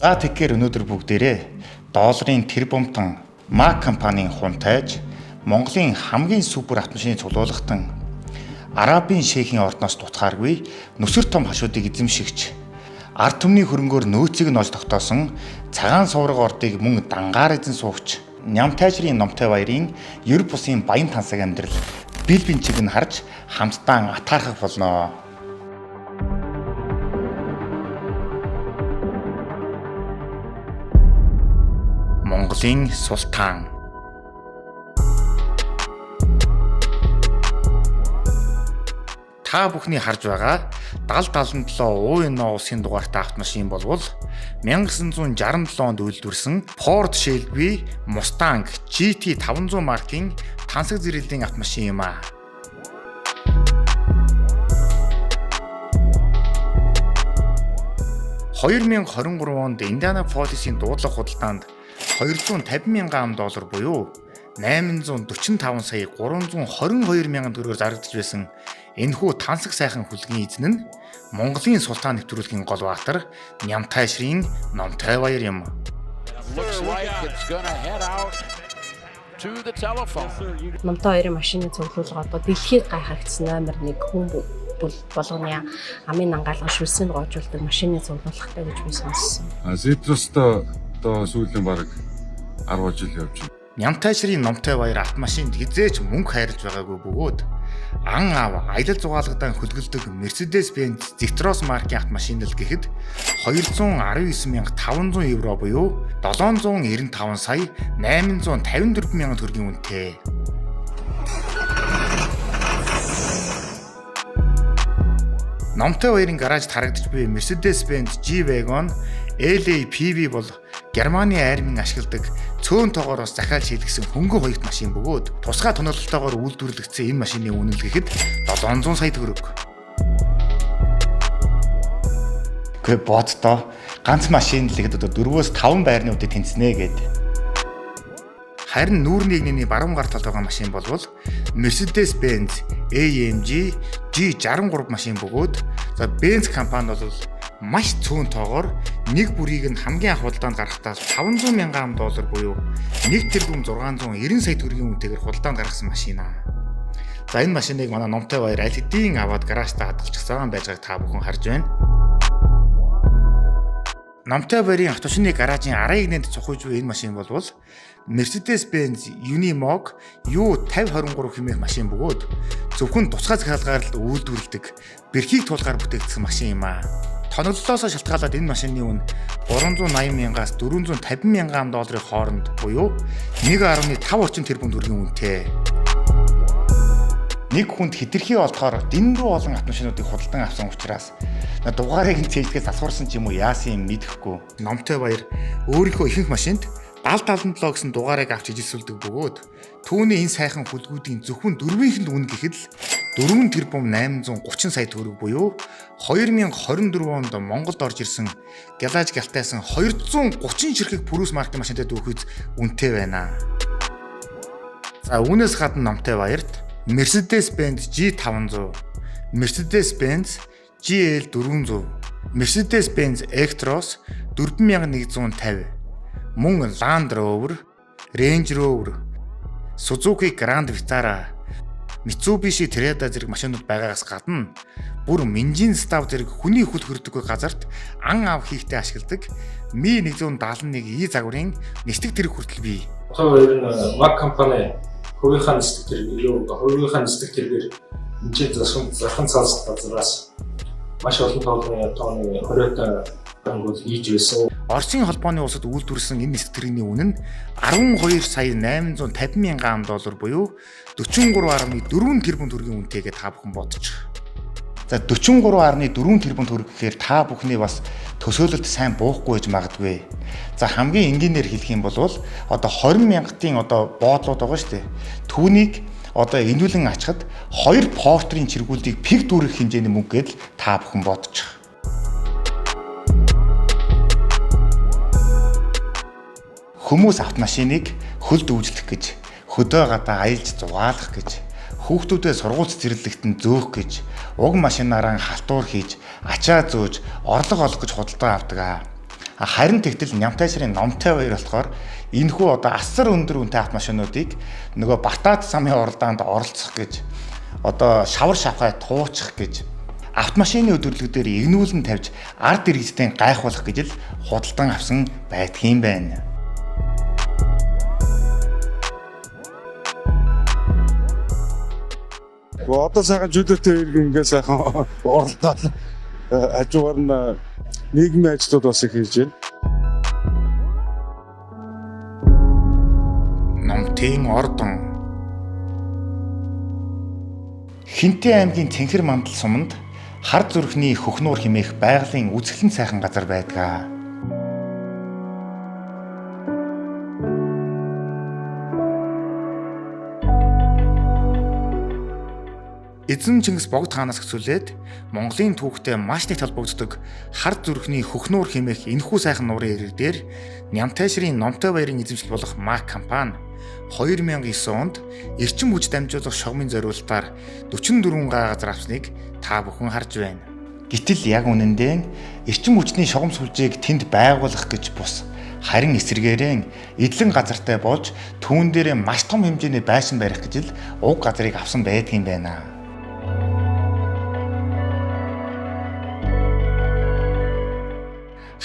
За, тэгэхээр өнөөдөр бүгдээрээ долларын тэрбумтан Mack компанийн хунтайж, Монголын хамгийн супер автомашины цуглуулагтан, Арабын шейхийн ордноос дутхааргүй нүсэр том хашуудыг эзэмшигч, ард түмний хөрөнгөөр нөөцийг нь олж тогтоосон цагаан суурга ордыг мөн дангаар эзэн суугч Нямтайшрын Номтой баярын ер бусын баян тансаг амьдрал бил бинчиг нь харж хамтдаа атаархах болно. Монголын султан. Та бүхний харж байгаа 70 77 УНО улсын дугаартай автомашин болвол 1967 онд үйлдвэрлэсэн Ford Shelby Mustang GT 500 маркийн тансаг зэрэглэлийн автомашин юм аа. 2023 онд Индианаполисын дуудлага худалдаанд 250 мянган доллар буюу 845 сая 322 мянган төгрөгөөр зарагдаж байсан энэхүү тансаг сайхан хүлгийн эзэн нь Монголын султан нэвтрүүлгийн гол баатар Нямтайшрын Номтой баяр юм. Looks like it's going to head out to the telephone. Номтой хоёрын машины цуглуулга одоо дэлхийд гайхагдсан номер 1 хүн болгоны амын ангаалган шүлсэнд гоожуулдаг машины цуглуулгатай гэж би сонссон. А Zetros-той одоо сүүлийн бараг 10 жил явж байна. Нямтайшрын Номтой баяр автомашинд хизээч мөнгө хайрлаж байгаагүй бөгөөд ан аав аялал зугаалгадаан хөлгөлдөг Mercedes-Benz Zetros маркийн автомашин л гэхэд 219,500 евро буюу 795 сая 854 мянган төгрөгийн үнэтэй. Номтой баярын гаражд харагдаж буй Mercedes-Benz G-Wagon LAPV бол Германы армийн ашигладаг цөөн тоогоор бас захиалж хийлгэсэн хөнгөн хоёрт машин бөгөөд тусгай тонололтойгоор үйлдвэрлэгдсэн энэ машины үнэ л гэхэд 700 сая төгрөг. Гэхдээ боддоо, ганц машин л гэхэд одоо 4-5 байрны үдэ тэнцнэ гээд. Харин нүүрний эгнээний баруун гар талд байгаа машин болвол Mercedes-Benz AMG G63 машин бөгөөд за Benz компани бол маш цөөн тоогоор нэг бүрийг нь хамгийн анх худалдаанд гаргахдаа 500 мянган доллар буюу 1 тэрбум 690 сая төгрөгийн үнэтэйгээр худалдаанд гаргасан машин аа. За, энэ машиныг манай Номтой баяр аль хэдийн аваад гаражтаа хадгалчихсан байж байгааг та бүхэн харж байна. Номтой баярын автомашины гаражийн арын эгнээнд цухуйж буй энэ машин болвол Mercedes-Benz Unimog U5023 хэмээх машин бөгөөд зөвхөн тусгай захиалгаар л үйлдвэрлэдэг бэрхийг туулгаар бүтээгдсэн машин юм аа. Тоноглолоос шалтгаалаад энэ машины үнэ 380 мянгаас 450 мянган долларын хооронд буюу 1.5 орчим тэрбум төгрөгийн үнэтэй. Нэг хүнд хэтэрхий олдохоор дэндүү олон автомашинуудыг худалдан авсан учраас дугаарыг нь цээжлэхээс засварсан ч юм уу, яасан юм мэдэхгүй. Номтой баяр өөрийнхөө ихэнх машинд 70 77 гэсэн дугаарыг авч ижилсүүлдэг бөгөөд түүний энэ сайхан хүлгүүдийн зөвхөн дөрвийнх нь үнэ гэхэд л 4 тэрбум 830 сая төгрөг буюу 2024 онд Монголд орж ирсэн гялаж гялтайсан 230 ширхэг Prius маркийн машинтай дүүхүйц үнэтэй байна. За, үүнээс гадна Номтой баярт Mercedes-Benz G500, Mercedes-Benz GL400, Mercedes-Benz Actros 4150, мөн Land Rover, Range Rover, Suzuki Grand Vitara, Mitsubishi Triada зэрэг машинууд байгаагаас гадна бүр Минжин став зэрэг хүний хөл хөрдөггүй газарт ан ав хийхдээ ашигладаг Mi 171 E загварын нисдэг тэрэг хүртэл бий. Одоо ер нь Mack компани хувийнхаа нисдэг тэрэг юу хувийнхаа нисдэг тэргээр энэ зархан цаас газраас маш олон тооны хориотой ангууд хийж байсан. Оросын холбооны улсад үйлдвэрлэсэн энэ нисдэг тэрэгний үнэ нь 12 сая 850 мянган доллар буюу 43.4 тэрбум төгрөгийн үнэтэйгээ та бүхэн бодчих. За, 43.4 тэрбум төгрөг гэхээр та бүхний бас төсөөлөлд сайн буухгүй байж магадгүй. За, хамгийн энгийнээр хэлэх юм бол одоо 20 мянгатын одоо боодлууд байгаа шүү дээ. Түүнийг одоо энүүлэн ачхад хоёр портрын чиргүүлийг пиг дүүрэх хэмжээний мөнгө гэдэл та бүхэн бодчих. Хүмүүс автомашиныг хөл дүүжлэх гэж, хөдөө гадаа аялж зугаалах гэж, хүүхдүүдэд сургууль цэцэрлэгт нь зөөх гэж, уг машинаараа халтуур хийж, ачаа зөөж, орлого олох гэж худалдаа авдаг аа. Харин тэгтэл Нямтайшрын Номтой баяр болохоор энэхүү одоо асар өндөр үнэтэй автомашинуудыг нөгөө Батат самын уралдаанд оролцох гэж одоо шавар шавхай туучих гэж автомашины өдөрлөг дээр игнүүлэн тавьж ард иргэдтэй гайхуулах гэж л худалдан авсан байдгийн байна. Одоо сайхан жүлөөтэй иргэн ингээ сайхан оролдоод хажуугаар нь нийгмийн ажлууд бас их хийж байна. Номтын ордон Хинтээ аймгийн Цэнхэр мандал суманд хар зүрхний хөхнуур химээх байгалийн үзэсгэлэн сайхан газар байдаг. Эзэн Чингис Богд хаанаас хэцүүлээд Монголын түүхтэй маш их холбогддог хар зүрхний хөхнуур хэмээх энэхүү сайхан нуурын эрэг дээр Нямтайшрын Номтой баярын эзэмшил болох Мак компани 2009 онд эрчим хүч дамжуулах шугамын зориултаар 44 га газар авсныг та бүхэн харж байна. Гэтэл яг үнэндээ эрчим хүчний шугам сүлжээг тэнд байгуулах гэж бус харин эсрэгээрэн эдлэн газартай болж түүн дээрээ маш том хэмжээний байшин барих гэж л уг газрыг авсан байдгийн байна.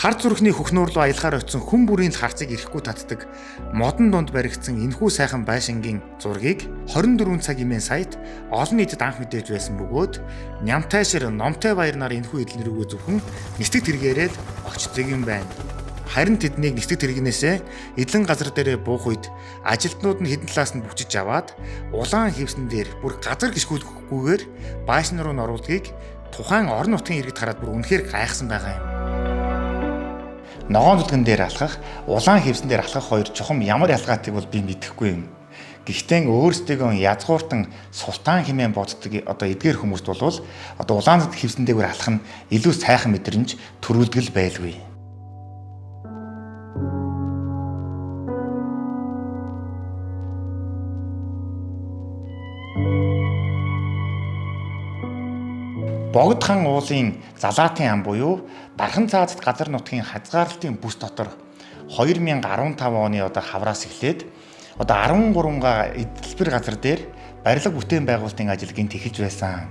Хар зүрхний хөхнуур руу аялахаар очисон хүн бүрийн л харцыг ирэхгүй татдаг модон дунд баригдсан энэхүү сайхан байшингийн зургийг 24 цаг имэн сайт олон нийтэд анх мэдээж байсан бөгөөд Нямтайшир Номтой баяр нар энэхүү эдлэн рүүгээ зөвхөн нисдэг тэргээрээ л очдог юм байна. Харин тэднийг нисдэг тэргнээсээ эдлэн газар дээрээ буух үед ажилтнууд нь хэдэн талаас нь бүчиж аваад улаан хивсэн дээр бүр газар гიშгүүлэхгүйгээр байшин руу н оруулдгийг тухайн орон нутгийн иргэд хараад бүр үнэхээр гайхсан байгаа юм. Ногоон зүлгэн дээр алхах, улаан хивсэн дээр алхах хоёр чухам ямар ялгаатайг бол би мэдэхгүй юм. Гэхдээ өөрсдийгөө язгууртан султан хэмээн боддог одоо эдгээр хүмүүст бол одоо улаан хивсэн дээр алхах нь илүү сайхан мэдрэмж төрүүлдэг л байлгүй. Богд хан уулын Залаатын ам буюу Дархан цаазат газар нутгийн хязгаарлалтын бүс дотор 2015 оны одоо хавраас эхлээд одоо 13 га эдэлбэр газар дээр барилга бүтээн байгуулалтын ажил гинт эхэлж байсан.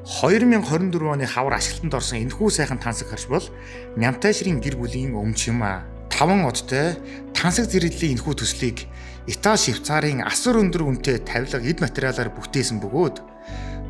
2024 оны хавар ашиглалтанд орсон энэхүү сайхан тансаг харш бол Нямтайшрын гэр бүлийн өмч юм аа. 5 одтой тансаг зэрэглэлийн энэхүү төслийг Итали Швейцарын асар өндөр үнэтэй тавилга эд материалаар бүтээсэн бөгөөд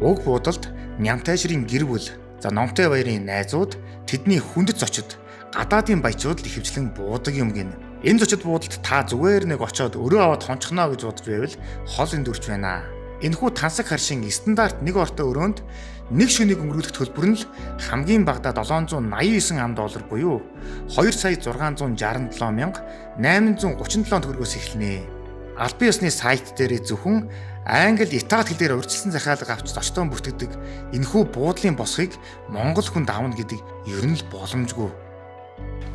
уг буудалд Нямтайшрын гэр бүл, за Номтой баярын найзууд, тэдний хүндэт зочид, гадаадын баячууд л ихэвчлэн буудаг юм гин. Энэ зочид буудалд та зүгээр нэг очоод өрөө аваад хончхоно гэж бодож байвал хол эндүрч байна. Энэхүү тансаг харшин стандарт нэг ортой өрөөнд нэг шөнийг өнгөрүүлэх төлбөр нь л хамгийн багадаа 789 ам доллар буюу 2 сая 667 мянга 837 төгрөгөөс эхэлнэ. Албан ёсны сайт дээр зөвхөн англи, итали хэл дээр урьдчилсан захиалга авч зочдон бүртгэдэг энэхүү буудлын босхийг монгол хүнд авна гэдэг ер нь л боломжгүй.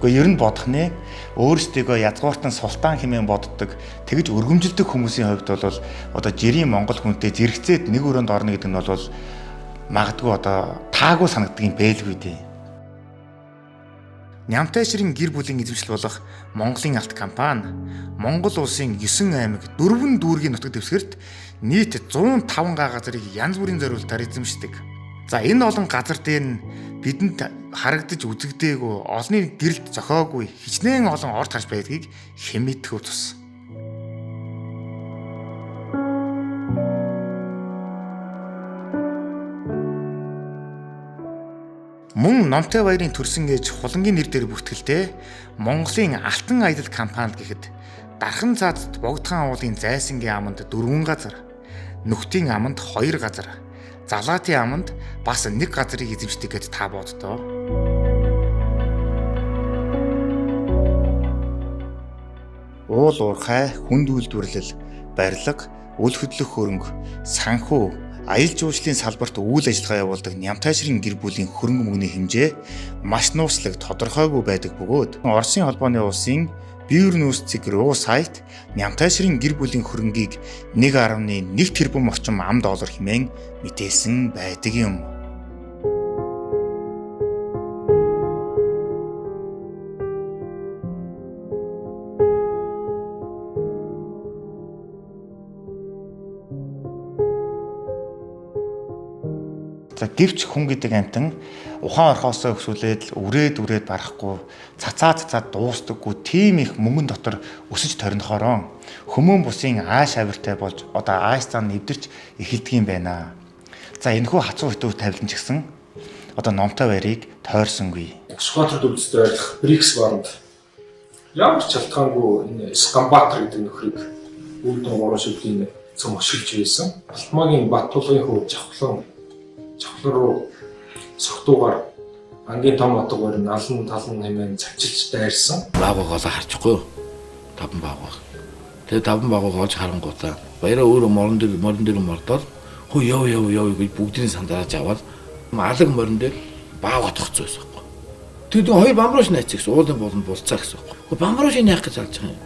Гэхдээ ер нь бодох нэ өөрсдийгөө язгууртан султан хэмээн боддог тэгж өргөмжилдөг хүмүүсийн хувьд бол одоо жирийн монгол хүнтэй зэрэгцээд нэг өрөөнд орно гэдэг нь бол магадгүй одоо таагүй санагддаг юм бэлгүй дээ. Нямтайшрын гэр бүлийн эзэмшил болох Монголын алт компани Монгол улсын 9 аймаг 4 дүүргийн нутаг дэвсгэрт нийт 105 га газрыг янз бүрийн зориултаар эзэмшдэг. За энэ олон газар дээр нь бидэнд харагдаж үзэгдээгүй олонний гэрэлт зохиогүй хичнээн олон орд харж байдгийг хэн мэдэх вэ тус. Мөн Номтой баярын төрсөн ээж Хулангийн нэр дээр бүртгэлтэй Монголын Алтан аялал компани гэхэд Дархан цаазад Богдхан уулын Зайсангийн аманд 4 газар, Нүхтийн аманд 2 газар, Залаатын аманд бас 1 газрыг эзэмшдэг гэж та боддоо. Уул уурхай, хүнд үйлдвэрлэл, барилга, үл хөдлөх хөрөнгө, санхүү, аялал жуулчлалын салбарт үйл ажиллагаа явуулдаг Нямтайшрын гэр бүлийн хөрөнгө мөнгөний хэмжээ маш нууцлаг тодорхойгүй байдаг бөгөөд Оросын холбооны улсын Бүүр нүүрс цэг руу сайт Нямтайшрын гэр бүлийн хөрөнгийг 1.1 тэрбум орчим ам доллар хэмээн мэдээлсэн байдаг юм. Гэвч хүн гэдэг амьтан ухаан орхоосоо өсвөлээд л үрээд үрээд барахгүй цацаа цацаад дуустдаггүй тийм их мөнгөн дотор өсөж торнохороо хүмүүн бусын ааш авиртай болж одоо ааш зан нэвдэрч эхэлдэг юм байна. За энэхүү хацуу хитүү тавилан ч гэсэн одоо Номтой баярыг тойрсонгүй. Сүхбаатар дүрстэй ойрлох Брикс баранд ямар ч шалтгаангүй энэ Скамбатар гэдэг нөхрийг үүдэн гурван шүдлийн цөм өшилж байсан. Алтмаагийн Баттулгын хүү Жавхлан Жавхлан руу согтуугаар ангийн том отог барин налан талан хэмээн завчилж дайрсан. Баагыг олоо харчихгүй. Таван баагыг. Тэгээ таван баагыг олж харангуутаа баяраа өөрөө морон дээр мордоод хөө яв яв яв гэж бүгдийн сандааж аваад алаг морин дээр баага тогтсон байсан байхгүй. Тэгээд хоёр бамбрууш найц гэсэн уулын болонд булцаа гэсэн байхгүй. Бамбруушийг яах гэж алж байгаа юм.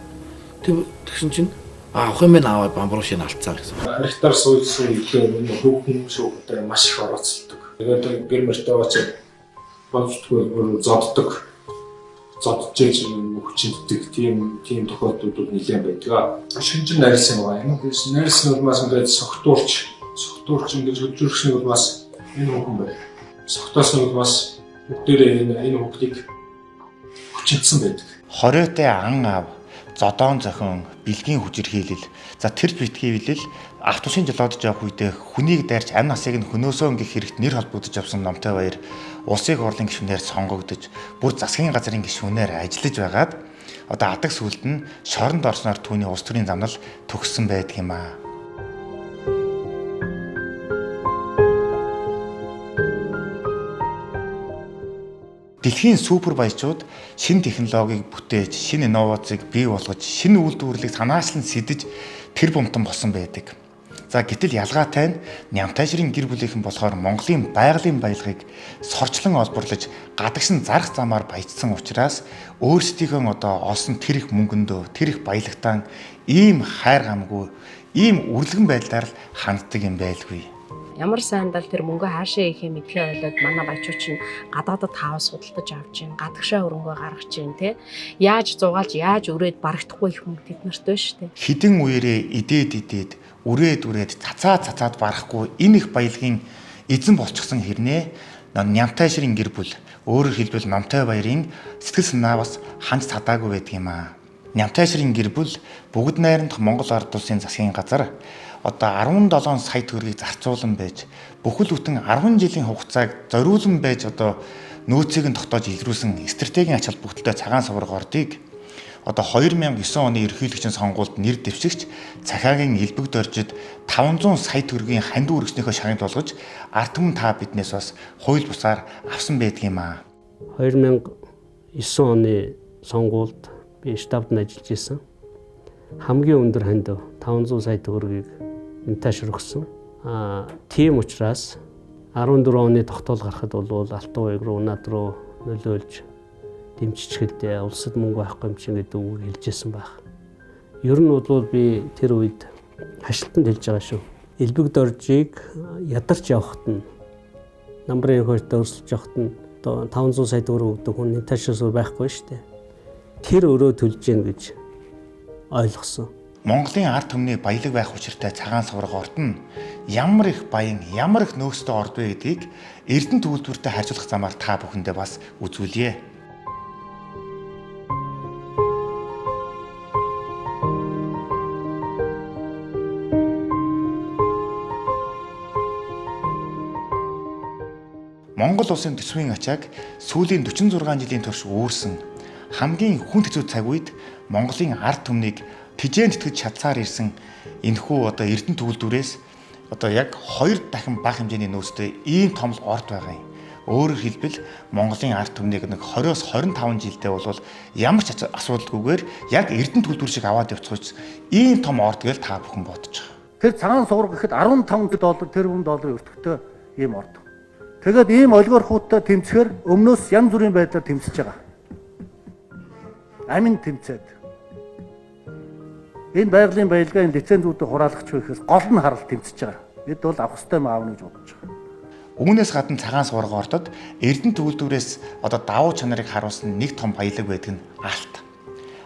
Тэг тэгсэн чинь авах юм аваад бамбруушийг алдсан гэсэн. Архитар суулсан үедээ энэ хүүхэн шүүхтэй маш их орооцолдог. Тэгээд гэр мөртөө очиж болцдгүй бүр зоддог. Зодж хүчинтдэг тийм тохиолдлууд нэлээд байдаг. Шинжин найрсан байгаа юм. Тэгээс найрсан улмаас ингээд согтуурч ингээд хөдөлгөрчний улмаас энэ хүүхэн байна. Согтоосны улмаас бүгдээрээ энэ хүүхдийг хүчинтсэн байдаг. Хориотой ан ав, зодоон зохион, бэлгийн хүчирхийлэл. За тэр битгий билэл автобусын жолоодож явах үедээ хүнийг дайрч амь насыг нь хөнөөсөн гэх хэрэгт нэр холбогдож явсан Номтой баяр улсын хурлын гишүүнээр сонгогдож бүр засгийн газрын гишүүнээр ажиллаж байгаад одоо адаг сүлд нь шоронд орсноор түүний улс төрийн замнал төгссөн байдаг юм аа. Дэлхийн супер баячууд шинэ технологиг бүтээж, шинэ инновацийг бий болгож, шинэ үйлдвэрлэлийг санаачлан сэдэж тэр бумтан болсон байдаг. За гэтэл ялгаатай нь Нямтайшрын гэр бүлийнхэн болохоор Монголын байгалийн баялагыг сорчлон олборлож гадагшин зарах замаар баяжсан учраас өөрсдийнхөө одоо олсон тэр их мөнгөндөө, тэр их баялагтаа ийм хайр гамгүй, ийм үрлэгэн байдлаар л ханддаг юм байлгүй. Ямар сайндал тэр мөнгө хаашаа хийхээ мэдхээ болоод манай баячууд чинь гадаадад хаус худалдаж авч чинь, гадагшаа хөрөнгөө гаргаж чинь тэ. Яаж зугаалж, яаж өрөөд барагдахгүй их мөнгө тэд нарт байна шүү дээ. Хідэн үеэрээ идээд үрээд үрээд цацаа цацаад барахгүй энэ их баялагын эзэн болчихсон хэрнээ Нямтайшрын гэр бүл өөрөөр хэлбэл Номтой баярын сэтгэл санаа бас ханж цадаагүй байдаг юм аа. Нямтайшрын гэр бүл бүгд найрамдах Монгол ард улсын засгийн газар одоо 17 сая төгрөгийг зарцуулан байж бүхэл бүтэн 10 жилийн хугацааг зориулан байж одоо нөөцийг нь тогтоож илрүүлсэн стратегийн ач холбогдолтой цагаан сувраг ордыг одоо 2009 оны ерөнхийлөгчийн сонгуульд нэр дэвшигч цахиагийн элбэг доржид 500 сая төгрөгийн хандив үргэснийхөө шагнал болгож ард түмэн та биднээс бас хууль бусаар авсан байдаг юм аа. 2009 оны сонгуульд би штабд нь ажиллаж исэн. Хамгийн өндөр хандив 500 сая төгрөгийг Нямтайшир өгсөн. Тийм учраас 14 оны тогтоол гарахад бол алтан уяг руу над руу нөлөөлж дэмжчихэд улсад мөнгө байхгүй юм чинь гэдэг үг хэлжсэн байх. Ер нь бол би тэр үед хашилтанд хэлж байгаа шүү. Элбэг доржийг ядарч явахад нь намрын хойтой өрсөлдөж явахад нь одоо 500 сая төгрөг өгдөг хүн Нямтайшираас өөр байхгүй шүү дээ. Тэр өрөө төлж гин гэж ойлгосон. Монголын ард түмний баялаг байх учиртай цагаан сувраг орд нь ямар их баян, ямар их нөөцтэй орд вэ гэдгийг эрдэнэ төгөлдртэй харьцуулах замаар та бүхэндээ бас үзүүлье. Монгол улсын төсвийн ачааг сүүлийн 46 жилийн турш үүрсэн хамгийн хүнд хэцүү цаг үед Монголын ард түмнийг тэжээн тэтгэж чадсаар ирсэн энэхүү одоо эрдэнэ төгөлдрөөс одоо яг 2 дахин бага хэмжээний нөөцтэй ийм том л орд байгаа юм. Өөрөөр хэлбэл Монголын ард түмнийг нэг 20-оос 25 жилдээ бол ямар ч асуудалгүйгээр яг эрдэнэ төгөлдөр шиг аваад явцгаач ийм том орд гэж та бүхэн бодож байгаа. Тэр цагаан сувраг гэхэд 15 доллар тэрбум долларын өртөгтэй ийм орд. Тэгээд ийм олигархуудтай тэмцэхээр өмнөөс янз бүрийн байдлаар тэмцэж байгаа. Амин тэмцээд. Энэ байгалийн баялгаа энэ лицензүүдийг хураалгах гэхээс гол нь харалт тэмцэж байгаа. Бид бол авах ёстой юм аавна гэж бодож байгаа. Үүнээс гадна цагаан сувраг ордод эрдэнэ төгөлдрөөс одоо давуу чанарыг харуулсан нэг том баялаг байдаг нь алт.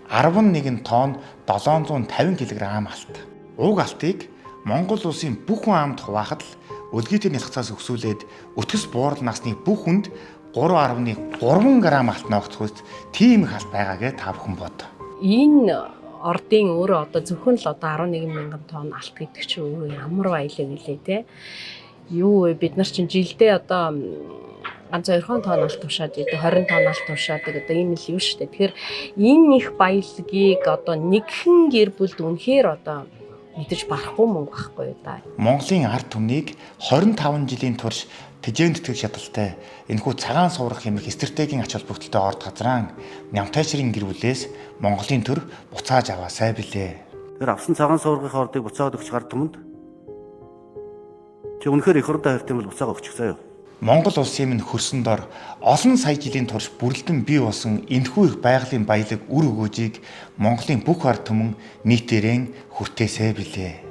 11 тонн 750 кг алт. Уг алтыг Монгол улсын бүх хүн амд хуваахад л Өлгийтэй нялхцаас өксүүлээд өтгөс буурал насны бүх хүнд 3.3 г алт ноогцох үст тийм их алт байгаа гэж та бүхэн бод. Энэ ордын өөрөө одоо зөвхөн л одоо 11 мянган тонн алт гэдэг чинь өөрөө ямар баялаг билээ те. Юу вэ, бид нар чинь жилдээ одоо ганц 2 тонн алт тушаад идэг, 20 тонн алт тушаадаг, одоо ийм л юм шүү дээ. Тэгэхээр энэ их баялагийг одоо нэгхэн гэр бүлд үнэхээр одоо мэдэж барахгүй мөнгө байхгүй юу да. Монголын ард түмнийг 25 жилийн турш тэжээн тэтгэх шаталтай энэхүү цагаан суурах хэмэх стратегийн ач холбогдолтой орд газраан Нямтайшрын гэр бүлээс Монголын төр буцааж аваасай билээ. Тэр авсан цагаан суургын ордыг буцаагаад өгч гар түмэнд чи үнэхээр эх орондоо хайртай юм бол буцаага өгчих заяа. Монгол улсын минь хөрсөн дор олон сая жилийн турш бүрэлдэн бий болсон энэхүү их байгалийн баялаг үр өгөөжийг Монголын бүх ард түмэн нийтээрэн хүртээсэй билээ.